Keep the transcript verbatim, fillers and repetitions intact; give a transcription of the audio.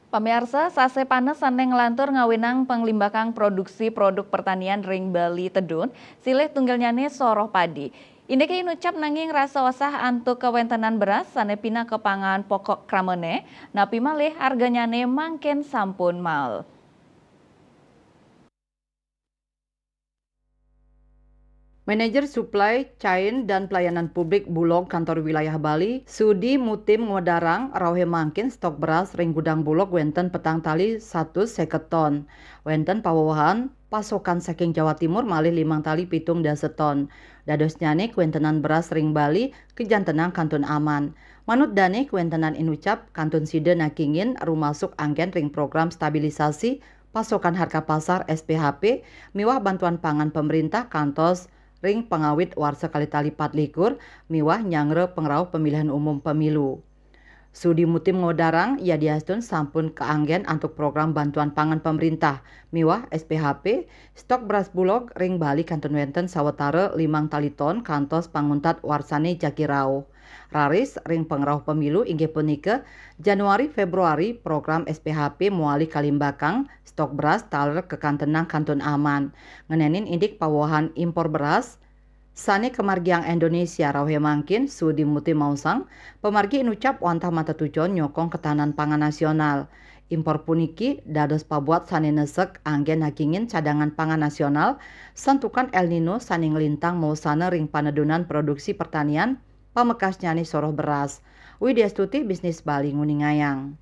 Pamiarsa, sasé panas sané nglantur ngawinang panglimbakang produksi produk pertanian ring Bali tedun, silih tunggilnyané soroh padi. Indiké inucap nanging rasa osah antuk kawéntenan beras sané pinaka pangan pokok kramané, napi malih arganyané mangkin sampun mael. Manajer Supply Chain dan Pelayanan Publik Bulog Kantor Wilayah Bali, Sudi Mutim ngwedarang, rauhé mangkin stok beras ring gudang Bulog wénten petang tali satus séket ton. Wénten pawewehan pasokan saking Jawa Timur malih limang tali pitung dasa ton. Dadosnyané kawéntenan beras ring Bali kajantenang kantun aman. Manut dané kawéntenan inucap kantun sida nakingin rumasuk anggén ring program stabilisasi pasokan harga pasar S P H P miwah bantuan pangan pemerintah kantos ring pangawit warsa kalih tali patlikur miwah nyanggra pangrauh pamilihan umum pemilu. Sudi Mutim ngwedarang, yadiastun sampun kaanggén antuk program bantuan pangan pemerintah miwah S P H P, stok beras Bulog ring Bali kantun wénten sawatara limang tali ton kantos panguntat warsané jagi rauh. Raris ring pangrauh pemilu inggih punika Januari Februari program S P H P mawali kalimbakang stok beras taler kakantenang kantun aman. Ngenénin indik pawewehan impor beras sané kamargiang Indonesia rauhé mangkin, Sudi Mutim maosang, pamargi inucap wantah matetujon nyokong ketahanan pangan nasional. Impor puniki dados pabuat sané nesek anggén nakingin cadangan pangan nasional santukan El Nino sané nglintang mawesana ring panedunan produksi pertanian pamekasnyané soroh beras. Widya Stuti, Bisnis Bali, nguningayang.